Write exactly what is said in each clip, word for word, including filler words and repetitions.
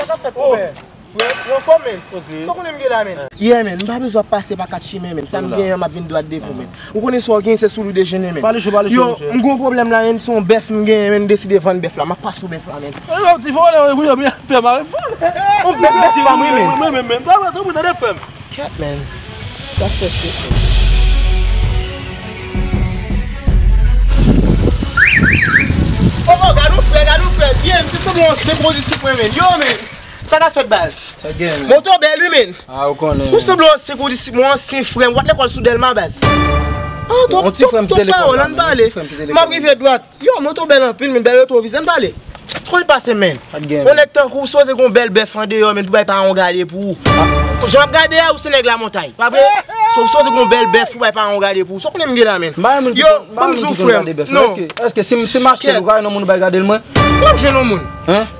Sa fèt, konpè? Frè, ou anfòm, men? Sa w konnen m gen la, men? Yeah, men, m pa bezwen ap pase pa kat chimen, men. Sa m genyen an, m ap vin dwat devan w, men. Ou konnen sa w genyen, se sou li w dejene, men. Pale cho, pale cho, monchè. Yo, m gen yon pwoblèm la, men, se yon bèf m genyen, men, m deside vann bèf la. M ap pase w bèf la, men. E, yon ti vòlè, wi, wi, fè mare vòlè. Yon bèf, bèf pa m, wi, men. Mwen menm, menm. Tande, tande, tande, frè m. Kèt, men. Sa fè fè. Oh, oh, gad yon frè, gad yon frè. Byen, m se sou yon senk ou disip mwen, men. Yo, men. Sa ka fèt, baz? Sa gen, men. Moto bèl, wi, men. Ah, ou konnen. Ou sanble yon senk ou disip mwen, ansyen frè m. W ap lekòl sou Dèlma, baz. Ah, twòp, twòp, twòp pawòl, ann pale. M ap rive dwat. Yo, moto bèl anpil, men bèl retwovizè, ann pale. Kote pase, men? Yon nèg tankou w sipoze gen yon bèl bèf andeyò, men, pou bay paran w gade pou ou. Jan m ap gade a, ou se nèg Lamontay, pa vre? So, ou sipoze gen yon bèl bèf pou bay paran w gade pou ou. Sa w konnen m gen la, men? Yo, ban m di w, frè m. Non. Èske, èske si m, si m achte l, ou ka wè yon moun ou bay gade l mwen? W ap jwenn yon moun.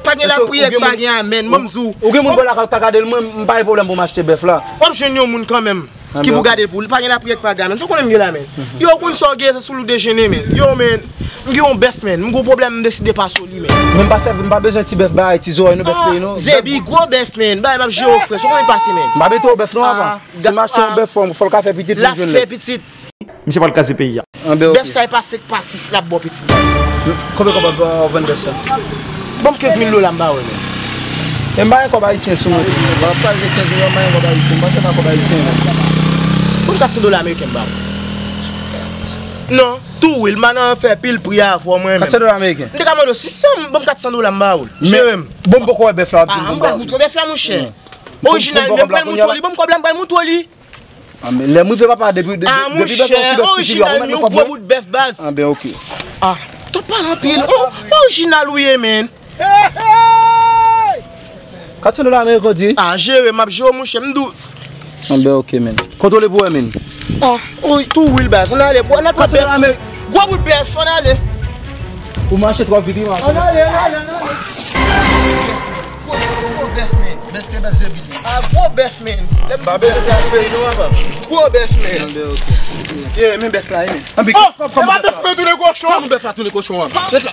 Pa gen lapriyè k pa gen amèn, ban m di w. Ou gen moun bò lakay ou ka gade l mwen, m pa gen pwoblèm pou m achte bèf la. W ap jwenn yon moun kanmenm. Ki pou gade l pou li. Pa gen lapriyè k pa gen amèn. Sa w konnen m gen la, men? Yo, ou konn sa w gen, se sou li w dejene, men. Yo, men, m gen yon bèf, men. M gen yon pwoblèm, m deside pase w li, men. Men m pa sèvi, m pa bezwen ti bèf bagay, ti zòrèy, non, bèf fleyi, non. Zebi, gwo bèf, men. Bagay m ap jere w, frè. Sa w konnen pase, men. M pa mete w bèf, non, papa. Si m achte yon bèf, fò, fò l ka fè pitit pou m jwenn lè. L ap fè pitit. Misye pral kraze peyi a. Anben, ok. Bèf sa e pa senk pa sis l ap ba w pitit, baz. Konbyen kòb w ap vann bèf sa? Ban m kenz mil dola m ba w, men. E m pa gen kòb ayisyen sou mwen tou. W ap pale de kenz mil dola, m pa gen kòb ayisyen. M pa gen kòb ayisyen, non. Ban m kat san dola ameriken m ba w. Non, tou wi, m pa nan fè pil pri avè w mwen menm. Kat san dola ameriken? M te ka mande w sis san, ban m kat san dola m ba w. Jere m. Bon, m poko wè bèf la, w ap di m. Ah, m pral moutre w bèf la, monchè. Orijinal, men m pral moutre w li, ban m kòb la, m pral moutre w li. Ah, men lè m rive, papa, depi, depi, depi bèf la, ti bèf ki pi lwa, ou mèt nan kòb mwen. Anben, ok. Ah, twòp pale anpil. Oh, orijinal ou ye, men. Kat san dola ameriken, di? Ah, jere, m ap jere w, monchè, m di w. Anben, ok, men. Kontwole pou wè, men. Ah, wi, tou wi, baz. Ann ale, bò, ann ale. Kat san dola ameriken. Gwo bout bèf, ann ale. Ou mache twò vit, wi, mache. Ann ale, ann ale, ann ale. Gwo, gwo, gwo bèf, men. Bèf, bèf, zebi. Ah, gwo bèf, men. Lè m pa bezwen te ap peyi, non, papa. Gwo bèf, men. Anben, ok. Ye, men bèf la, ye, men. Anben, oh, kòm, kòm e pa bèf la tounen kochon. Kòm bèf la tounen kochon an. Ret la.